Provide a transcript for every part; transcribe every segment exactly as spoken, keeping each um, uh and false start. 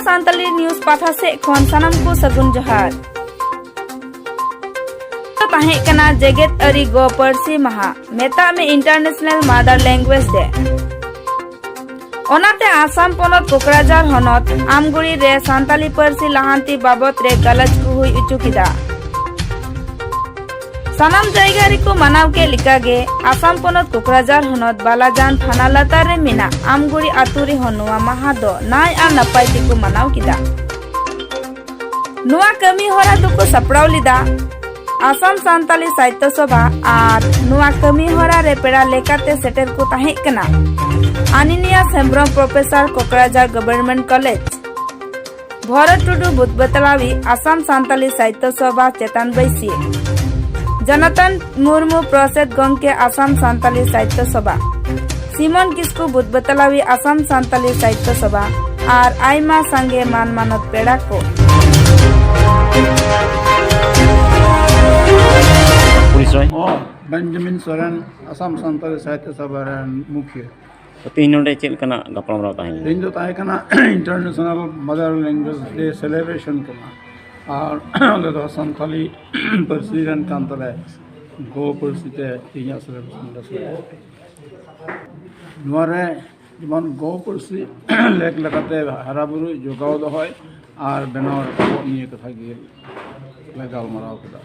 Santali news ᱯᱟᱦᱴᱟ ᱥᱮᱫ ᱠᱷᱚᱱ ᱥᱟᱱᱟᱢ ᱠᱚ ᱥᱟᱹᱜᱩᱱ ᱡᱚᱦᱟᱨ᱾ ᱛᱟᱦᱮᱸ ᱠᱟᱱᱟ ᱡᱮᱜᱮᱛ ᱟᱹᱨᱤ ᱜᱚ ᱯᱟᱹᱨᱥᱤ ᱢᱟᱦᱟ, ᱢᱮᱛᱟᱜ ᱢᱮ International Mother Language Day᱾ ᱚᱱᱟᱛᱮ ᱟᱥᱟᱢ ᱯᱚᱱᱚᱛ ᱠᱳᱠᱲᱟᱡᱟᱨ ᱦᱚᱱᱚᱛ ᱟᱢᱜᱩᱲᱤ ᱨᱮ ᱥᱟᱱᱛᱟᱞᱤ ᱯᱟᱹᱨᱥᱤ ᱞᱟᱦᱟᱱᱛᱤ ᱵᱟᱵᱚᱛ ᱨᱮ ᱜᱟᱞᱚᱪ ᱠᱚ ᱦᱩᱭ ᱦᱚᱪᱚ ᱠᱮᱫᱟ᱾ ᱥᱟᱱᱟᱢ ᱡᱟᱭᱜᱟ ᱨᱮᱠᱚ ᱢᱟᱱᱟᱣ ᱠᱮᱫ ᱞᱮᱠᱟᱜᱮ ᱟᱥᱟᱢ ᱯᱚᱱᱚᱛ ᱠᱳᱠᱲᱟᱡᱟᱨ ᱦᱚᱱᱚᱛ ᱵᱟᱞᱟᱡᱟᱱ ᱛᱷᱟᱱᱟ ᱞᱟᱛᱟᱨ ᱨᱮ ᱢᱮᱱᱟᱜ ᱟᱢᱜᱩᱲᱤ ᱟᱹᱛᱩ ᱨᱮᱦᱚᱸ ᱱᱚᱣᱟ ᱢᱟᱦᱟ ᱫᱚ ᱱᱟᱭ ᱟᱨ ᱱᱟᱯᱟᱭ ᱛᱮᱠᱚ ᱢᱟᱱᱟᱣ ᱠᱮᱫᱟ᱾ ᱱᱚᱣᱟ ᱠᱟᱹᱢᱤ ᱦᱚᱨᱟ ᱫᱚᱠᱚ ᱥᱟᱯᱲᱟᱣ ᱞᱮᱫᱟ ᱟᱥᱟᱢ ᱥᱟᱱᱛᱟᱞᱤ ᱥᱟᱦᱤᱛᱭᱚ ᱥᱚᱵᱷᱟ ᱟᱨ ᱱᱚᱣᱟ ᱠᱟᱹᱢᱤ ᱦᱚᱨᱟ ᱨᱮ ᱯᱮᱲᱟ ᱞᱮᱠᱟᱛᱮ ᱥᱮᱴᱮᱨ ᱠᱚ ᱛᱟᱦᱮᱸ ᱠᱟᱱᱟ ᱟᱱᱤᱱᱤᱭᱟ Hembrom, professor, Kokrajhar government college, Bharat Tudu, Budh ᱵᱟᱛᱞᱟᱣᱤ, ᱟᱥᱟᱢ ᱥᱟᱱᱛᱟᱞᱤ ᱥᱟᱦᱤᱛᱭᱚ ᱥᱚᱵᱷᱟ ᱪᱮᱛᱟᱱ ᱵᱟᱹᱭᱥᱤ, ᱡᱚᱱᱟᱛᱟᱱ ᱢᱩᱨᱢᱩ, ᱯᱨᱚᱥᱮᱫ ᱜᱚᱢᱠᱮ, ᱟᱥᱟᱢ ᱥᱟᱱᱛᱟᱞᱤ ᱥᱟᱦᱤᱛᱭᱚ ᱥᱚᱵᱷᱟ, ᱥᱤᱢᱚᱱ ᱠᱤᱥᱠᱩ, ᱵᱩᱫ ᱵᱟᱛᱞᱟᱣᱤ, ᱟᱥᱟᱢ ᱥᱟᱱᱛᱟᱞᱤ ᱥᱟᱦᱤᱛᱭᱚ ᱥᱚᱵᱷᱟ, ᱟᱨ ᱟᱭᱢᱟ ᱥᱟᱸᱜᱮ ᱢᱟᱱ ᱢᱟᱱᱚᱛ ᱯᱮᱲᱟ ᱠᱚ᱾ ᱯᱚᱨᱤᱪᱚᱭ᱾ ᱚ, ᱵᱮᱧᱡᱟᱢᱤᱱ ᱥᱚᱨᱮᱱ, ᱟᱥᱟᱢ ᱥᱟᱱᱛᱟᱲᱤ ᱥᱟᱦᱤᱛᱭᱚ ᱥᱚᱵᱷᱟ ᱨᱮᱱ ᱢᱩᱠᱷᱤᱭᱟᱹ᱾ ᱛᱮᱦᱮᱧ ᱱᱚᱰᱮ ᱪᱮᱫ ᱞᱮᱠᱟᱱᱟᱜ ᱜᱟᱯᱟᱞᱢᱟᱨᱟᱣ ᱛᱟᱦᱮᱸ ᱞᱮᱱᱟ? ᱛᱮᱦᱮᱧ ᱫᱚ ᱛᱟᱦᱮᱸ ᱠᱟᱱᱟ International Mother Language Day celebration ᱠᱟᱱᱟ, ᱟᱨ ᱚᱸᱰᱮ ᱫᱚ ᱥᱟᱱᱛᱟᱲᱤ ᱯᱟᱹᱨᱥᱤ ᱨᱮᱱ ᱠᱟᱱ ᱛᱟᱞᱮ ᱜᱚ ᱯᱟᱹᱨᱥᱤ ᱛᱮ ᱛᱮᱦᱮᱧᱟᱜ celebration ᱞᱮ ᱥᱟᱯᱲᱟᱣ ᱠᱮᱫᱟ᱾ ᱱᱚᱣᱟ ᱨᱮ ᱡᱮᱢᱚᱱ ᱜᱚ ᱯᱟᱹᱨᱥᱤ ᱞᱮᱠ ᱞᱮᱠᱟᱛᱮ ᱦᱟᱨᱟᱵᱩᱨᱩ, ᱡᱚᱜᱟᱣ ᱫᱚᱦᱚᱭ ᱟᱨ ᱵᱮᱱᱟᱣ ᱨᱟᱠᱟᱵᱚᱜ ᱱᱤᱭᱟᱹ ᱠᱟᱛᱷᱟ ᱜᱮ ᱞᱮ ᱜᱟᱞᱢᱟᱨᱟᱣ ᱠᱮᱫᱟ᱾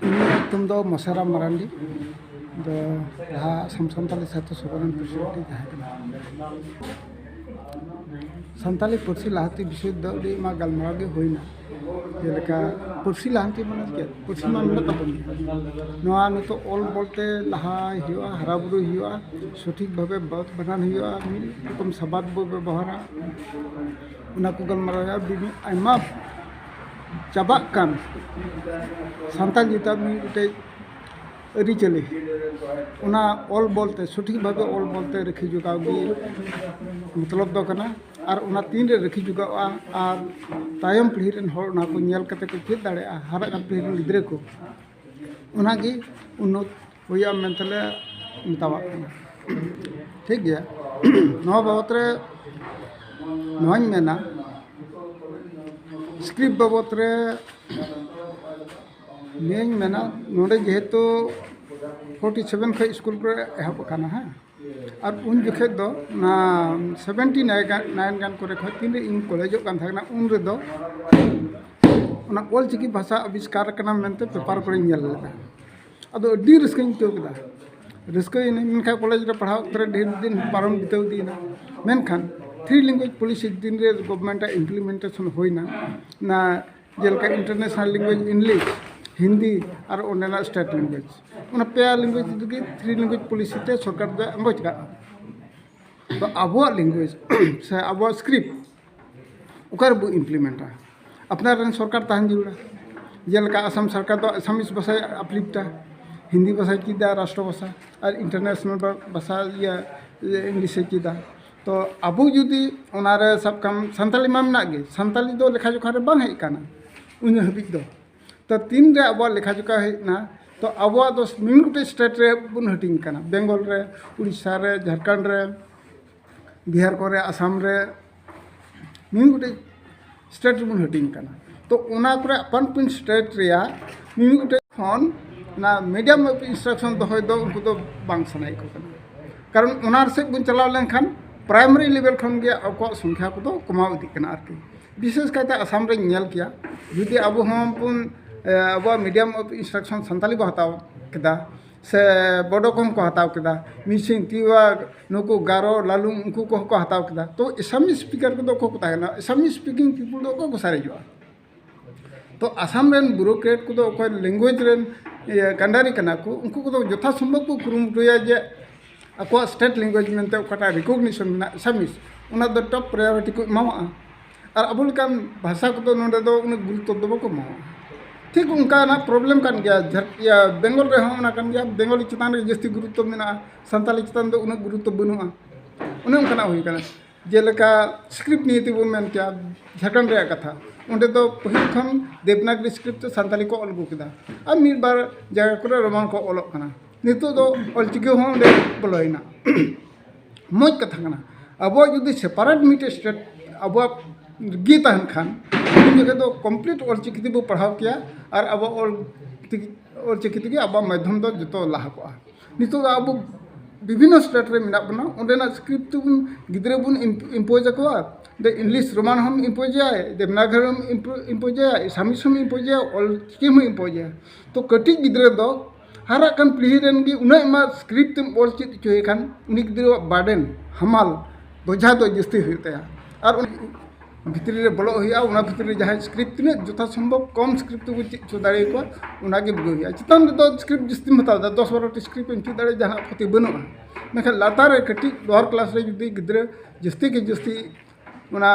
ᱤᱧᱟᱹᱜ ᱧᱩᱛᱩᱢ ᱫᱚ ᱢᱚᱥᱮᱨᱟᱢ ᱢᱟᱨᱟᱱᱰᱤ᱾ ᱫᱚ ᱞᱟᱦᱟ ᱟᱥᱟᱢ ᱥᱟᱱᱛᱟᱞᱤ ᱥᱟᱦᱤᱛᱭᱚ ᱥᱚᱵᱷᱟ ᱨᱮᱱ president ᱤᱧ ᱛᱟᱦᱮᱸ ᱠᱟᱱᱟ᱾ ᱥᱟᱱᱛᱟᱞᱤ ᱯᱟᱹᱨᱥᱤ ᱞᱟᱦᱟᱱᱛᱤ ᱵᱤᱥᱚᱭ ᱫᱚ ᱟᱹᱰᱤ ᱟᱭᱢᱟ ᱜᱟᱞᱢᱟᱨᱟᱣ ᱜᱮ ᱦᱩᱭᱱᱟ᱾ ᱡᱮᱞᱮᱠᱟ ᱯᱟᱹᱨᱥᱤ ᱞᱟᱦᱟᱱᱛᱤ ᱢᱟᱱᱮ ᱪᱮᱫ? ᱯᱟᱹᱨᱥᱤ ᱢᱟ ᱢᱮᱱᱟᱜ ᱛᱟᱵᱚᱱ ᱜᱮ᱾ ᱱᱚᱣᱟ ᱱᱤᱛᱚᱜ ᱚᱞ ᱵᱚᱞᱛᱮ ᱞᱟᱦᱟᱭ ᱦᱩᱭᱩᱜᱼᱟ, ᱦᱟᱨᱟ ᱵᱩᱨᱩᱭ ᱦᱩᱭᱩᱜᱼᱟ, ᱥᱚᱴᱷᱤᱠ ᱵᱷᱟᱵᱮ ᱵᱟᱛ ᱵᱟᱱᱟᱱ ᱦᱩᱭᱩᱜᱼᱟ, ᱢᱤᱫ ᱨᱚᱠᱚᱢ ᱥᱟᱵᱟᱫ ᱵᱚ ᱵᱮᱵᱚᱦᱟᱨᱟ᱾ ᱚᱱᱟ ᱠᱚ ᱜᱟᱞᱢᱟᱨᱟᱣ ᱦᱩᱭᱩᱜᱼᱟ᱾ ᱵᱤᱵᱷᱤ-, ᱟᱭᱢᱟ ᱪᱟᱵᱟᱜ ᱠᱟᱱ ᱥᱟᱱᱛᱟᱲ ᱡᱟᱹᱛᱟᱜ ᱢᱤᱫᱴᱮᱡ ᱟᱹᱨᱤᱪᱟᱹᱞᱤ, ᱚᱱᱟ ᱚᱞ ᱵᱚᱞᱛᱮ, ᱥᱚᱴᱷᱤᱠ ᱵᱷᱟᱵᱮ ᱚᱞ ᱵᱚᱞᱛᱮ ᱨᱟᱹᱠᱷᱤ ᱡᱚᱜᱟᱣ ᱜᱮ ᱢᱚᱛᱞᱚᱵ ᱫᱚ ᱠᱟᱱᱟ᱾ ᱟᱨ ᱚᱱᱟ ᱛᱤᱱᱨᱮ ᱨᱟᱹᱠᱷᱤ ᱡᱚᱜᱟᱣᱜᱼᱟ ᱟᱨ ᱛᱟᱭᱚᱢ ᱯᱤᱲᱦᱤ ᱨᱮᱱ ᱦᱚᱲ ᱚᱱᱟ ᱠᱚ ᱧᱮᱞ ᱠᱟᱛᱮ ᱠᱚ ᱪᱮᱫ ᱫᱟᱲᱮᱭᱟᱜᱼᱟ, ᱦᱟᱨᱟᱜ ᱠᱟᱱ ᱯᱤᱲᱦᱤ ᱨᱮᱱ ᱜᱤᱫᱽᱨᱟᱹ ᱠᱚ, ᱚᱱᱟᱜᱮ ᱩᱱᱱᱚᱛ ᱦᱩᱭᱩᱜᱼᱟ ᱢᱮᱱᱛᱮ ᱞᱮ ᱢᱮᱛᱟᱣᱟᱜ ᱠᱟᱱᱟ᱾ ᱴᱷᱤᱠ ᱜᱮᱭᱟ᱾ ᱱᱚᱣᱟ ᱵᱟᱵᱚᱛ ᱨᱮ ᱱᱚᱣᱟᱧ ᱢᱮᱱᱟ, ᱥᱠᱨᱤᱯᱴ ᱵᱟᱵᱚᱫ ᱨᱮ ᱱᱤᱭᱟᱹᱧ ᱢᱮᱱᱟ, ᱱᱚᱰᱮ ᱡᱮᱦᱮᱛᱩ ᱯᱷᱳᱨᱴᱤ ᱥᱮᱵᱷᱮᱱ ᱠᱷᱚᱱ ᱥᱠᱩᱞ ᱠᱚ ᱮᱦᱚᱵ ᱟᱠᱟᱱᱟ, ᱦᱮᱸ, ᱟᱨ ᱩᱱ ᱡᱚᱠᱷᱮᱡ ᱫᱚ ᱚᱱᱟ ᱥᱮᱵᱷᱮᱱᱴᱤ ᱱᱟᱭᱤᱱ ᱜᱟᱱ ᱠᱚᱨᱮ ᱠᱷᱚᱱ ᱛᱤᱱᱨᱮ ᱤᱧ ᱠᱚᱞᱮᱡᱚᱜ ᱠᱟᱱ ᱛᱟᱦᱮᱸ ᱠᱟᱱᱟ, ᱩᱱ ᱨᱮᱫᱚ ᱚᱱᱟ ᱚᱞᱪᱤᱠᱤ ᱵᱷᱟᱥᱟ ᱟᱵᱤᱥᱠᱟᱨ ᱟᱠᱟᱱᱟ ᱢᱮᱱᱛᱮ ᱯᱮᱯᱟᱨ ᱠᱚᱨᱮᱧ ᱧᱮᱞ ᱞᱮᱫᱟ᱾ ᱟᱫᱚ ᱟᱹᱰᱤ ᱨᱟᱹᱥᱠᱟᱹᱧ ᱟᱹᱭᱠᱟᱹᱣ ᱠᱮᱫᱟ᱾ ᱨᱟᱹᱥᱠᱟᱹᱭᱮᱱᱟᱹᱧ, ᱢᱮᱱᱠᱷᱟᱱ ᱠᱚᱞᱮᱡᱽ ᱨᱮ ᱯᱟᱲᱦᱟᱣ ᱚᱠᱛᱚ ᱨᱮ ᱰᱷᱮᱨ ᱫᱤᱱ ᱯᱟᱨᱚᱢ ᱵᱤᱛᱟᱹᱣ ᱤᱫᱤᱭᱮᱱᱟ᱾ ᱢᱮᱱᱠᱷᱟᱱ ᱛᱷᱨᱤ ᱞᱮᱝᱜᱩᱭᱮᱡᱽ ᱯᱚᱞᱤᱥᱤ ᱫᱤᱱ ᱨᱮ ᱜᱚᱵᱷᱚᱨᱱᱢᱮᱱᱴ ᱟᱜ ᱤᱢᱯᱞᱤᱢᱮᱱᱴᱮᱥᱚᱱ ᱦᱩᱭᱱᱟ᱾ ᱚᱱᱟ ᱡᱮᱞᱮᱠᱟ ᱤᱱᱴᱟᱨᱱᱮᱥᱚᱱᱟᱞ ᱞᱮᱝᱜᱩᱭᱮᱡᱽ ᱤᱝᱞᱤᱥ, ᱦᱤᱱᱫᱤ ᱟᱨ ᱚᱸᱰᱮᱱᱟᱜ ᱥᱴᱮᱴ ᱞᱮᱝᱜᱩᱭᱮᱡᱽ, ᱚᱱᱟ ᱯᱮᱭᱟ ᱞᱮᱝᱜᱩᱭᱮᱡᱽ ᱛᱮᱜᱮ ᱛᱷᱨᱤ ᱞᱮᱝᱜᱩᱭᱮᱡᱽ ᱯᱚᱞᱤᱥᱤ ᱛᱮ ᱥᱚᱨᱠᱟᱨ ᱫᱚ ᱟᱸᱜᱚᱪ ᱠᱟᱜᱼᱟ᱾ ᱛᱚ ᱟᱵᱚᱣᱟᱜ ᱞᱮᱝᱜᱩᱭᱮᱡᱽ ᱥᱮ ᱟᱵᱚᱣᱟᱜ ᱥᱠᱨᱤᱯᱴ ᱚᱠᱟ ᱨᱮᱵᱚ ᱤᱢᱯᱞᱤᱢᱮᱱᱴᱟ? ᱟᱯᱱᱟᱨ ᱨᱮᱱ ᱥᱚᱨᱠᱟᱨ ᱛᱟᱦᱮᱱ ᱡᱟᱹᱨᱩᱲᱟ᱾ ᱡᱮᱞᱮᱠᱟ ᱟᱥᱟᱢ ᱥᱚᱨᱠᱟᱨ ᱫᱚ ᱟᱥᱟᱢᱤᱥ ᱵᱷᱟᱥᱟᱭ ᱟᱯᱞᱤᱯᱴᱟ, ᱦᱤᱱᱫᱤ ᱵᱷᱟᱥᱟᱭ ᱪᱮᱫᱟ ᱨᱟᱥᱴᱨᱚ ᱵᱷᱟᱥᱟ, ᱟᱨ ᱤᱱᱴᱟᱨᱱᱮᱥᱱᱟᱞ ᱵᱷᱟᱥᱟ ᱤᱭᱟᱹ ᱤᱭᱟᱹ ᱤᱝᱞᱤᱥᱮ ᱪᱮᱫᱟ᱾ ᱛᱚ ᱟᱵᱚ ᱡᱩᱫᱤ ᱚᱱᱟᱨᱮ ᱥᱟᱵ ᱠᱟᱜ ᱢᱮ ᱥᱟᱱᱛᱟᱞᱤ ᱢᱟ ᱢᱮᱱᱟᱜ ᱜᱮ, ᱥᱟᱱᱛᱟᱞᱤ ᱫᱚ ᱞᱮᱠᱷᱟ ᱡᱚᱠᱷᱟ ᱨᱮ ᱵᱟᱝ ᱦᱮᱡ ᱟᱠᱟᱱᱟ ᱩᱱᱟᱹᱜ ᱦᱟᱹᱵᱤᱡ ᱫᱚ᱾ ᱛᱚ ᱛᱤᱱᱨᱮ ᱟᱵᱚᱣᱟᱜ ᱞᱮᱠᱷᱟ ᱡᱚᱠᱷᱟ ᱦᱮᱡ ᱮᱱᱟ, ᱛᱚ ᱟᱵᱚᱣᱟᱜ ᱫᱚ ᱢᱤᱢᱤᱫ ᱜᱚᱴᱮᱡ ᱥᱴᱮᱴ ᱨᱮ ᱵᱚᱱ ᱦᱟᱹᱴᱤᱧ ᱠᱟᱱᱟ, ᱵᱮᱝᱜᱚᱞ ᱨᱮ, ᱩᱲᱤᱥᱥᱟ ᱨᱮ, ᱡᱷᱟᱲᱠᱷᱚᱸᱰ ᱨᱮ, ᱵᱤᱦᱟᱨ ᱠᱚᱨᱮ, ᱟᱥᱟᱢ ᱨᱮ, ᱢᱤᱢᱤᱫ ᱜᱚᱴᱮᱡ ᱥᱴᱮᱴ ᱨᱮᱵᱚᱱ ᱦᱟᱹᱴᱤᱧ ᱠᱟᱱᱟ᱾ ᱛᱚ ᱚᱱᱟ ᱠᱚᱨᱮ ᱟᱯᱟᱱ ᱟᱹᱯᱤᱱ ᱥᱴᱮᱴ ᱨᱮᱭᱟᱜ ᱢᱤᱢᱤᱫ ᱜᱚᱴᱮᱡ ᱠᱷᱚᱱ ᱚᱱᱟ ᱢᱤᱰᱤᱭᱟᱢ ᱚᱯᱷ ᱤᱱᱥᱴᱨᱟᱠᱥᱚᱱ ᱫᱚᱦᱚᱭ ᱫᱚ ᱩᱱᱠᱩ ᱫᱚ ᱵᱟᱝ ᱥᱟᱱᱟᱭᱮᱫ ᱠᱚ ᱠᱟᱱᱟ᱾ ᱠᱟᱨᱚᱱ ᱚᱱᱟ ᱥᱮᱫ ᱵᱚᱱ ᱪᱟᱞᱟᱣ ᱞᱮᱱᱠᱷᱟᱱ ᱯᱨᱟᱭᱢᱟᱨᱤ ᱞᱮᱵᱮᱞ ᱠᱷᱚᱱ ᱜᱮ ᱟᱠᱚᱣᱟᱜ ᱥᱚᱝᱠᱷᱟ ᱠᱚᱫᱚ ᱠᱚᱢᱟᱣ ᱤᱫᱤᱜ ᱠᱟᱱᱟ ᱟᱨᱠᱤ᱾ ᱵᱤᱥᱮᱥ ᱠᱟᱭᱛᱮ ᱟᱥᱟᱢ ᱨᱮᱧ ᱧᱮᱞ ᱠᱮᱭᱟ, ᱡᱩᱫᱤ ᱟᱵᱚ ᱦᱚᱸ ᱵᱚᱱ, ᱮ, ᱟᱵᱚᱣᱟᱜ ᱢᱤᱰᱤᱭᱟᱢ ᱚᱯᱷ ᱤᱱᱥᱴᱨᱟᱠᱥᱚᱱ ᱥᱟᱱᱛᱟᱞᱤ ᱵᱚ ᱦᱟᱛᱟᱣ ᱠᱮᱫᱟ, ᱥᱮ ᱵᱳᱰᱳ ᱠᱚᱦᱚᱸ ᱠᱚ ᱦᱟᱛᱟᱣ ᱠᱮᱫᱟ, ᱢᱤᱥᱤᱝ, ᱛᱤᱣᱟ, ᱱᱩᱠᱩ ᱜᱟᱨᱳ, ᱞᱟᱞᱩᱝ, ᱩᱱᱠᱩ ᱠᱚᱦᱚᱸ ᱠᱚ ᱦᱟᱛᱟᱣ ᱠᱮᱫᱟ, ᱛᱚ ᱮᱥᱟᱢᱤᱡᱽ ᱥᱯᱤᱠᱟᱨ ᱠᱚᱫᱚ ᱚᱠᱚᱭ ᱠᱚ ᱛᱟᱦᱮᱱᱟ? ᱮᱥᱟᱢᱤᱡᱽ ᱥᱯᱤᱠᱤᱝ ᱯᱤᱯᱚᱞ ᱫᱚ ᱚᱠᱚᱭ ᱠᱚ ᱥᱟᱨᱮᱡᱚᱜᱼᱟ? ᱛᱚ ᱟᱥᱟᱢ ᱨᱮᱱ ᱵᱩᱨᱳᱠᱨᱮᱴ ᱠᱚᱫᱚ ᱚᱠᱚᱭ ᱞᱮᱝᱜᱩᱭᱮᱡᱽ ᱨᱮᱱ, ᱤᱭᱟᱹ, ᱠᱟᱱᱰᱟᱨᱤ ᱠᱟᱱᱟ ᱠᱚ, ᱩᱱᱠᱩ ᱠᱚᱫᱚ ᱡᱚᱛᱷᱟᱥᱚᱢᱵᱷᱚᱵ ᱠᱚ ᱠᱩᱨᱩᱢᱩᱴᱩᱭᱟ ᱡᱮ ᱟᱠᱚᱣᱟᱜ ᱥᱴᱮᱴ ᱞᱮᱝᱜᱩᱭᱮᱡᱽ ᱢᱮᱱᱛᱮ ᱚᱠᱟᱴᱟᱜ ᱨᱤᱠᱚᱜᱱᱤᱥᱚᱱ ᱢᱮᱱᱟᱜ ᱮᱥᱟᱢᱤᱡᱽ, ᱚᱱᱟ ᱫᱚ ᱴᱚᱯ ᱯᱨᱟᱭᱳᱨᱤᱴᱤ ᱠᱚ ᱮᱢᱟᱣᱟᱜᱼᱟ᱾ ᱟᱨ ᱟᱵᱚ ᱞᱮᱠᱟᱱ ᱵᱷᱟᱥᱟ ᱠᱚᱫᱚ ᱱᱚᱰᱮ ᱫᱚ ᱩᱱᱟᱹᱜ ᱜᱩᱨᱩᱛᱛᱚ ᱫᱚ ᱵᱟᱠᱚ ᱮᱢᱟᱣᱟᱜᱼᱟ᱾ ᱴᱷᱤᱠ ᱚᱱᱠᱟᱱᱟᱜ ᱯᱨᱚᱵᱞᱮᱢ ᱠᱟᱱ ᱜᱮᱭᱟ᱾ ᱡᱷᱟᱲ-, ᱤᱭᱟᱹ, ᱵᱮᱝᱜᱚᱞ ᱨᱮᱦᱚᱸ ᱚᱱᱟ ᱠᱟᱱ ᱜᱮᱭᱟ, ᱵᱮᱝᱜᱚᱞᱤ ᱪᱮᱛᱟᱱ ᱨᱮ ᱡᱟᱹᱥᱛᱤ ᱜᱩᱨᱩᱛᱛᱚ ᱢᱮᱱᱟᱜᱼᱟ, ᱥᱟᱱᱛᱟᱞᱤ ᱪᱮᱛᱟᱱ ᱫᱚ ᱩᱱᱟᱹᱜ ᱜᱩᱨᱩᱛᱛᱚ ᱵᱟᱹᱱᱩᱜᱼᱟ᱾ ᱚᱱᱮ ᱚᱱᱠᱟᱱᱟᱜ ᱦᱩᱭ ᱠᱟᱱᱟ᱾ ᱡᱮᱞᱮᱠᱟ ᱥᱠᱨᱤᱯᱴ ᱱᱤᱭᱮ ᱛᱮᱵᱚᱱ ᱢᱮᱱ ᱠᱮᱭᱟ, ᱡᱷᱟᱲᱠᱷᱚᱸᱰ ᱨᱮᱭᱟᱜ ᱠᱟᱛᱷᱟ, ᱚᱸᱰᱮ ᱫᱚ ᱯᱟᱹᱦᱤᱞ ᱠᱷᱚᱱ ᱫᱮᱵᱽᱱᱟᱜᱽᱨᱤ ᱥᱠᱨᱤᱯᱴ ᱛᱮ ᱥᱟᱱᱛᱟᱞᱤ ᱠᱚ ᱚᱞ ᱟᱹᱜᱩ ᱠᱮᱫᱟ, ᱟᱨ ᱢᱤᱫ ᱵᱟᱨ ᱡᱟᱭᱜᱟ ᱠᱚᱨᱮ ᱨᱳᱢᱟᱱ ᱠᱚ ᱚᱞᱚᱜ ᱠᱟᱱᱟ᱾ ᱱᱤᱛᱚᱜ ᱫᱚ ᱚᱞᱪᱤᱠᱤ ᱦᱚᱸ ᱚᱸᱰᱮ ᱵᱚᱞᱚᱭᱮᱱᱟ᱾ ᱢᱚᱡᱽ ᱠᱟᱛᱷᱟ ᱠᱟᱱᱟ᱾ ᱟᱵᱚᱣᱟᱜ ᱡᱩᱫᱤ ᱥᱮᱯᱟᱨᱮᱴ ᱢᱤᱫᱴᱮᱡ ᱥᱴᱮᱴ ᱟᱵᱚᱣᱟᱜ ᱜᱮ ᱛᱟᱦᱮᱱ ᱠᱷᱟᱱ, ᱩᱱ ᱡᱚᱠᱷᱮᱡ ᱫᱚ ᱠᱚᱢᱯᱞᱤᱴ ᱚᱞᱪᱤᱠᱤ ᱛᱮᱵᱚ ᱯᱟᱲᱦᱟᱣ ᱠᱮᱭᱟ ᱟᱨ ᱟᱵᱚᱣᱟᱜ ᱚᱞ ᱛᱮᱜᱮ, ᱚᱞᱪᱤᱠᱤ ᱛᱮᱜᱮ ᱟᱵᱚᱣᱟᱜ ᱢᱟᱫᱽᱫᱷᱚᱢ ᱫᱚ ᱡᱚᱛᱚ ᱞᱟᱦᱟ ᱠᱚᱜᱼᱟ᱾ ᱱᱤᱛᱚᱜ ᱫᱚ ᱟᱵᱚ ᱵᱤᱵᱷᱤᱱᱱᱚ ᱥᱴᱮᱴ ᱨᱮ ᱢᱮᱱᱟᱜ ᱵᱚᱱᱟ, ᱚᱸᱰᱮᱱᱟᱜ ᱥᱠᱨᱤᱯᱴ ᱛᱮᱵᱚᱱ ᱜᱤᱫᱽᱨᱟᱹ ᱵᱚᱱ ᱤᱢᱯᱳᱡᱽ ᱟᱠᱚᱣᱟ᱾ ᱫᱮ ᱤᱝᱞᱤᱥ ᱨᱳᱢᱟᱱ ᱦᱚᱸᱢ ᱤᱢᱯᱳᱡᱽ ᱮᱭᱟ, ᱫᱮᱵᱽᱱᱟᱜᱚᱨᱤ ᱦᱚᱸᱢ ᱤᱢᱯᱳᱡᱽ ᱮᱭᱟ, ᱮᱥᱟᱢᱤᱥ ᱦᱚᱸᱢ ᱤᱢᱯᱳᱡᱽ ᱮᱭᱟ, ᱚᱞ ᱪᱤᱠᱤ ᱦᱚᱸᱢ ᱤᱢᱯᱳᱡᱽ ᱮᱭᱟ᱾ ᱛᱚ ᱠᱟᱹᱴᱤᱡ ᱜᱤᱫᱽᱨᱟᱹ ᱫᱚ ᱦᱟᱨᱟᱜ ᱠᱟᱱ ᱯᱤᱲᱦᱤ ᱨᱮᱱ ᱜᱮ ᱩᱱᱟᱹᱜ ᱟᱭᱢᱟ ᱥᱠᱨᱤᱯᱴ ᱮᱢ ᱚᱞ ᱪᱮᱫ ᱦᱚᱪᱚᱭᱮ ᱠᱷᱟᱱ, ᱩᱱᱤ ᱜᱤᱫᱽᱨᱟᱹᱣᱟᱜ ᱵᱟᱨᱰᱮᱱ, ᱦᱟᱢᱟᱞ ᱵᱚᱡᱷᱟ ᱫᱚ ᱡᱟᱹᱥᱛᱤ ᱦᱩᱭᱩᱜ ᱛᱟᱭᱟ᱾ ᱟᱨ ᱩᱱᱤ ᱵᱷᱤᱛᱨᱤ ᱨᱮ ᱵᱚᱞᱚᱜ ᱦᱩᱭᱩᱜᱼᱟ᱾ ᱚᱱᱟ ᱵᱷᱤᱛᱨᱤ ᱨᱮ ᱡᱟᱦᱟᱸᱭ ᱥᱠᱨᱤᱯᱴ ᱛᱤᱱᱟᱹᱜ ᱡᱚᱛᱷᱟ ᱥᱚᱢᱵᱷᱚᱵ ᱠᱚᱢ ᱥᱠᱨᱤᱯᱴ ᱛᱮᱵᱚ ᱪᱮᱫ ᱦᱚᱪᱚ ᱫᱟᱲᱮᱭᱟᱠᱚᱣᱟ, ᱚᱱᱟᱜᱮ ᱵᱩᱜᱤ ᱦᱩᱭᱩᱜᱼᱟ᱾ ᱪᱮᱛᱟᱱ ᱨᱮᱫᱚ ᱥᱠᱨᱤᱯᱴ ᱡᱟᱹᱥᱛᱤᱢ ᱦᱟᱛᱟᱣ ᱮᱫᱟ, ᱫᱚᱥ ᱵᱟᱨᱚ ᱴᱤ ᱥᱠᱨᱤᱯᱴ ᱮᱢ ᱪᱮᱫ ᱫᱟᱲᱮᱭᱟᱜᱼᱟ, ᱡᱟᱦᱟᱱᱟᱜ ᱠᱷᱚᱛᱤ ᱵᱟᱹᱱᱩᱜᱼᱟ᱾ ᱢᱮᱱᱠᱷᱟᱱ ᱞᱟᱛᱟᱨ ᱨᱮ ᱠᱟᱹᱴᱤᱡ ᱞᱳᱣᱟᱨ ᱠᱞᱟᱥ ᱨᱮ ᱡᱩᱫᱤ ᱜᱤᱫᱽᱨᱟᱹ ᱡᱟᱹᱥᱛᱤ ᱠᱮ ᱡᱟᱹᱥᱛᱤ ᱚᱱᱟ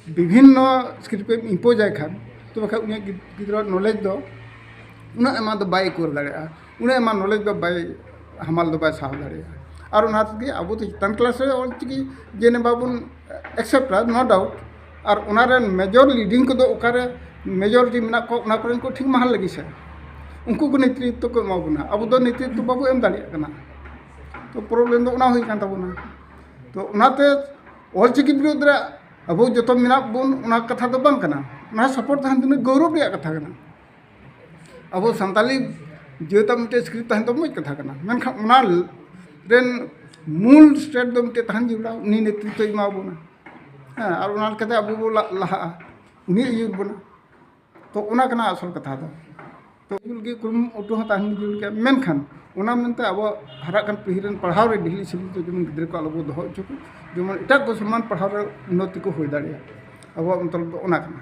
ᱵᱤᱵᱷᱤᱱᱱᱚ ᱥᱠᱨᱤᱯᱴ ᱮᱢ ᱤᱢᱯᱳᱡᱽ ᱟᱭ ᱠᱷᱟᱱ, ᱛᱚᱵᱮ ᱠᱷᱟᱱ ᱩᱱᱤᱭᱟᱜ ᱜᱤᱫᱽᱨᱟᱹᱣᱟᱜ ᱱᱚᱞᱮᱡᱽ ᱫᱚ ᱩᱱᱟᱹᱜ ᱟᱭᱢᱟ ᱫᱚ ᱵᱟᱭ ᱮᱠᱳᱨ ᱫᱟᱲᱮᱭᱟᱜᱼᱟ, ᱩᱱᱟᱹᱜ ᱟᱭᱢᱟ ᱱᱚᱞᱮᱡᱽ ᱫᱚ ᱵᱟᱭ, ᱦᱟᱢᱟᱞ ᱫᱚ ᱵᱟᱭ ᱥᱟᱦᱟᱣ ᱫᱟᱲᱮᱭᱟᱜᱼᱟ᱾ ᱟᱨ ᱚᱱᱟ ᱛᱮᱜᱮ ᱟᱵᱚ ᱫᱚ ᱪᱮᱛᱟᱱ ᱠᱞᱟᱥ ᱨᱮ ᱚᱞᱪᱤᱠᱤ ᱡᱮᱱᱮ ᱵᱟᱵᱚᱱ ᱮᱠᱥᱮᱯᱴᱟ, ᱱᱳ ᱰᱟᱣᱩᱴ᱾ ᱟᱨ ᱚᱱᱟ ᱨᱮᱱ ᱢᱮᱡᱚᱨ ᱞᱤᱰᱤᱝ ᱠᱚᱫᱚ ᱚᱠᱟᱨᱮ ᱢᱮᱡᱚᱨᱤᱴᱤ ᱢᱮᱱᱟᱜ ᱠᱚᱣᱟ, ᱚᱱᱟ ᱠᱚᱨᱮᱱ ᱠᱚ ᱴᱷᱤᱠ ᱢᱟᱦᱟᱞ ᱞᱟᱹᱜᱤᱫ ᱥᱮ ᱩᱱᱠᱩ ᱠᱚ ᱱᱮᱛᱨᱤᱛᱵ ᱠᱚ ᱮᱢᱟ ᱵᱚᱱᱟ, ᱟᱵᱚ ᱫᱚ ᱱᱮᱛᱨᱤᱛᱵ ᱵᱟᱵᱚ ᱮᱢ ᱫᱟᱲᱮᱭᱟᱜ ᱠᱟᱱᱟ᱾ ᱛᱚ ᱯᱨᱚᱵᱞᱮᱢ ᱫᱚ ᱚᱱᱟ ᱦᱩᱭ ᱠᱟᱱ ᱛᱟᱵᱚᱱᱟ᱾ ᱛᱚ ᱚᱱᱟᱛᱮ ᱚᱞᱪᱤᱠᱤ ᱵᱤᱨᱳᱫᱷ ᱨᱮ ᱟᱵᱚ ᱡᱚᱛᱚ ᱢᱮᱱᱟᱜ ᱵᱚᱱ, ᱚᱱᱟ ᱠᱟᱛᱷᱟ ᱫᱚ ᱵᱟᱝ ᱠᱟᱱᱟ᱾ ᱚᱱᱟ ᱥᱟᱯᱳᱨᱴ ᱛᱟᱦᱮᱱ ᱛᱤᱱᱟᱹᱜ ᱜᱚᱣᱨᱚᱵ ᱨᱮᱭᱟᱜ ᱠᱟᱛᱷᱟ ᱠᱟᱱᱟ᱾ ᱟᱵᱚ ᱥᱟᱱᱛᱟᱞᱤ ᱡᱟᱹᱛᱟᱜ ᱢᱤᱫᱴᱮᱡ ᱥᱠᱨᱤᱯᱴ ᱛᱟᱦᱮᱱ ᱫᱚ ᱢᱚᱡᱽ ᱠᱟᱛᱷᱟ ᱠᱟᱱᱟ, ᱢᱮᱱᱠᱷᱟᱱ ᱚᱱᱟ ᱨᱮᱱ ᱢᱩᱞ ᱥᱴᱮᱴ ᱫᱚ ᱢᱤᱫᱴᱮᱡ ᱛᱟᱦᱮᱱ ᱡᱟᱹᱨᱩᱲᱟ, ᱩᱱᱤ ᱱᱮᱛᱨᱤᱛᱵ ᱮᱢᱟ ᱵᱚᱱᱟ᱾ ᱦᱮᱸ, ᱟᱨ ᱚᱱᱟ ᱞᱮᱠᱟᱛᱮ ᱟᱵᱚ ᱵᱚ ᱞᱟ-, ᱞᱟᱦᱟᱜᱼᱟ, ᱩᱱᱤ ᱟᱹᱭᱩᱨ ᱵᱚᱱᱟ᱾ ᱛᱚ ᱚᱱᱟ ᱠᱟᱱᱟ ᱟᱥᱚᱞ ᱠᱟᱛᱷᱟ ᱫᱚ᱾ ᱛᱚ ᱩᱱᱤ ᱞᱟᱹᱜᱤᱫ ᱠᱩᱨᱩᱢᱩᱴᱩ ᱦᱚᱸ ᱛᱟᱦᱮᱱ ᱡᱟᱹᱨᱩᱲ ᱜᱮᱭᱟ, ᱢᱮᱱᱠᱷᱟᱱ ᱚᱱᱟ ᱢᱮᱱᱛᱮ ᱟᱵᱚ ᱦᱟᱨᱟᱜ ᱠᱟᱱ ᱯᱤᱲᱦᱤ ᱨᱮᱱ ᱯᱟᱲᱦᱟᱣ ᱨᱮ ᱰᱷᱤᱞᱤ ᱥᱤᱞᱤ ᱫᱚ ᱡᱮᱢᱚᱱ ᱜᱤᱫᱽᱨᱟᱹ ᱠᱚ ᱟᱞᱚ ᱵᱚ ᱫᱚᱦᱚ ᱦᱚᱪᱚ ᱠᱚ, ᱡᱮᱢᱚᱱ ᱮᱴᱟᱜ ᱠᱚ ᱥᱚᱢᱟᱱ ᱯᱟᱲᱦᱟᱣ ᱨᱮ ᱩᱱᱱᱚᱛᱤ ᱠᱚ ᱦᱩᱭ ᱫᱟᱲᱮᱭᱟᱜᱼᱟ᱾ ᱟᱵᱚᱣᱟᱜ ᱢᱚᱛᱞᱚᱵ ᱫᱚ ᱚᱱᱟ ᱠᱟᱱᱟ᱾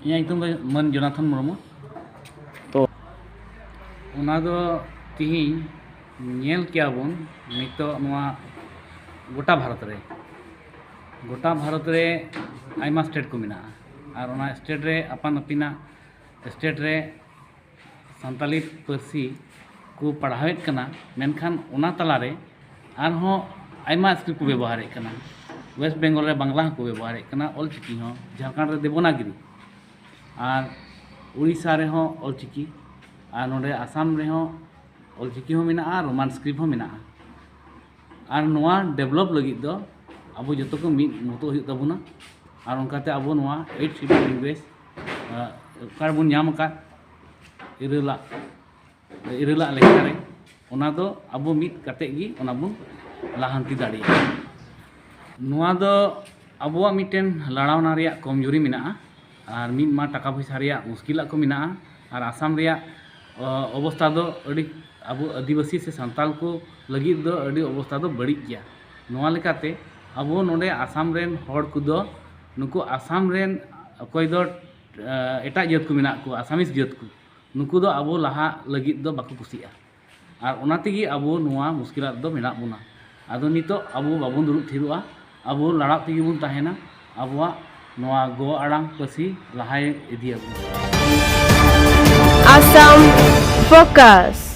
ᱤᱧᱟᱹᱜ ᱧᱩᱛᱩᱢ ᱫᱚ ᱢᱟᱹᱱ ᱡᱚᱱᱟᱛᱷᱚᱱ ᱢᱩᱨᱢᱩ᱾ ᱛᱚ ᱚᱱᱟ ᱫᱚ ᱛᱤᱦᱤᱧ ᱧᱮᱞ ᱠᱮᱭᱟ ᱵᱚᱱ ᱱᱤᱛᱚᱜ ᱱᱚᱣᱟ ᱜᱚᱴᱟ ᱵᱷᱟᱨᱚᱛ ᱨᱮ, ᱜᱚᱴᱟ ᱵᱷᱟᱨᱚᱛ ᱨᱮ ᱟᱭᱢᱟ ᱥᱴᱮᱴ ᱠᱚ ᱢᱮᱱᱟᱜᱼᱟ᱾ ᱟᱨ ᱚᱱᱟ ᱥᱴᱮᱴ ᱨᱮ ᱟᱯᱟᱱ ᱟᱹᱯᱤᱱᱟᱜ ᱥᱴᱮᱴ ᱨᱮ ᱥᱟᱱᱛᱟᱞᱤ ᱯᱟᱹᱨᱥᱤ ᱠᱚ ᱯᱟᱲᱦᱟᱣᱮᱫ ᱠᱟᱱᱟ, ᱢᱮᱱᱠᱷᱟᱱ ᱚᱱᱟ ᱛᱟᱞᱟᱨᱮ ᱟᱨᱦᱚᱸ ᱟᱭᱢᱟ ᱥᱠᱨᱤᱯᱴ ᱠᱚ ᱵᱮᱵᱚᱦᱟᱨᱮᱫ ᱠᱟᱱᱟ᱾ ᱳᱭᱮᱥᱴ ᱵᱮᱝᱜᱚᱞ ᱨᱮ ᱵᱟᱝᱞᱟ ᱦᱚᱸᱠᱚ ᱵᱮᱵᱚᱦᱟᱨᱮᱫ ᱠᱟᱱᱟ, ᱚᱞᱪᱤᱠᱤ ᱦᱚᱸ, ᱡᱷᱟᱲᱠᱷᱚᱸᱰ ᱨᱮ ᱫᱮᱵᱚᱱᱟᱜᱤᱨᱤ, ᱟᱨ ᱩᱲᱤᱥᱥᱟ ᱨᱮᱦᱚᱸ ᱚᱞᱪᱤᱠᱤ, ᱟᱨ ᱱᱚᱰᱮ ᱟᱥᱟᱢ ᱨᱮᱦᱚᱸ ᱚᱞᱪᱤᱠᱤ ᱦᱚᱸ ᱢᱮᱱᱟᱜᱼᱟ, ᱨᱳᱢᱟᱱ ᱥᱠᱨᱤᱯᱴ ᱦᱚᱸ ᱢᱮᱱᱟᱜᱼᱟ᱾ ᱟᱨ ᱱᱚᱣᱟ ᱰᱮᱵᱷᱞᱚᱯ ᱞᱟᱹᱜᱤᱫ ᱫᱚ ᱟᱵᱚ ᱡᱚᱛᱚ ᱠᱚ ᱢᱤᱫ ᱢᱚᱛᱚ ᱦᱩᱭᱩᱜ ᱛᱟᱵᱚᱱᱟ᱾ ᱟᱨ ᱚᱱᱠᱟᱛᱮ ᱟᱵᱚ ᱱᱚᱣᱟ eighth Schedule language, ᱟᱸ, ᱚᱠᱟ ᱨᱮᱵᱚᱱ ᱧᱟᱢ ᱟᱠᱟᱫ ᱤᱨᱟᱹᱞᱟᱜ, ᱤᱨᱟᱹᱞᱟᱜ ᱞᱮᱠᱷᱟ ᱨᱮ, ᱚᱱᱟ ᱫᱚ ᱟᱵᱚ ᱢᱤᱫ ᱠᱟᱛᱮ ᱜᱮ ᱚᱱᱟ ᱵᱚᱱ ᱞᱟᱦᱟᱱᱛᱤ ᱫᱟᱲᱮᱭᱟᱜᱼᱟ᱾ ᱱᱚᱣᱟ ᱫᱚ ᱟᱵᱚᱣᱟᱜ ᱢᱤᱫᱴᱮᱱ ᱞᱟᱲᱟᱣᱱᱟ ᱨᱮᱭᱟᱜ ᱠᱚᱢᱡᱩᱨᱤ ᱢᱮᱱᱟᱜᱼᱟ᱾ ᱟᱨ ᱢᱤᱫ ᱢᱟ ᱴᱟᱠᱟ ᱯᱚᱭᱥᱟ ᱨᱮᱭᱟᱜ ᱢᱩᱥᱠᱤᱞᱟᱜ ᱠᱚ ᱢᱮᱱᱟᱜᱼᱟ, ᱟᱨ ᱟᱥᱟᱢ ᱨᱮᱭᱟᱜ, ᱚ, ᱚᱵᱚᱥᱛᱟ ᱫᱚ ᱟᱹᱰᱤ, ᱟᱵᱚ ᱟᱹᱫᱤᱵᱟᱹᱥᱤ ᱥᱮ ᱥᱟᱱᱛᱟᱞ ᱠᱚ ᱞᱟᱹᱜᱤᱫ ᱫᱚ ᱟᱹᱰᱤ ᱚᱵᱚᱥᱛᱟ ᱫᱚ ᱵᱟᱹᱲᱤᱡ ᱜᱮᱭᱟ᱾ ᱱᱚᱣᱟ ᱞᱮᱠᱟᱛᱮ ᱟᱵᱚ ᱱᱚᱰᱮ ᱟᱥᱟᱢ ᱨᱮᱱ ᱦᱚᱲ ᱠᱚᱫᱚ, ᱱᱩᱠᱩ ᱟᱥᱟᱢ ᱨᱮᱱ ᱚᱠᱚᱭ ᱫᱚ, ᱮ, ᱮᱴᱟᱜ ᱡᱟᱹᱛ ᱠᱚ ᱢᱮᱱᱟᱜ ᱠᱚᱣᱟ, ᱟᱥᱟᱢᱤᱥ ᱡᱟᱹᱛ ᱠᱚ, ᱱᱩᱠᱩ ᱫᱚ ᱟᱵᱚ ᱞᱟᱦᱟᱜ ᱞᱟᱹᱜᱤᱫ ᱫᱚ ᱵᱟᱠᱚ ᱠᱩᱥᱤᱜᱼᱟ᱾ ᱟᱨ ᱚᱱᱟ ᱛᱮᱜᱮ ᱟᱵᱚ ᱱᱚᱣᱟ ᱢᱩᱥᱠᱤᱞᱟᱛ ᱫᱚ ᱢᱮᱱᱟᱜ ᱵᱚᱱᱟ᱾ ᱟᱫᱚ ᱱᱤᱛᱚᱜ ᱟᱵᱚ ᱵᱟᱵᱚᱱ ᱫᱩᱲᱩᱵ ᱛᱷᱤᱨᱚᱜᱼᱟ, ᱟᱵᱚ ᱞᱟᱲᱟᱜ ᱛᱮᱜᱮ ᱵᱚᱱ ᱛᱟᱦᱮᱱᱟ᱾ ᱟᱵᱚᱣᱟᱜ ᱱᱚᱣᱟ ᱜᱚ ᱟᱲᱟᱝ ᱯᱟᱹᱨᱥᱤ ᱞᱟᱦᱟᱭ ᱤᱫᱤᱭᱟᱵᱚᱱ᱾ Assam Focus.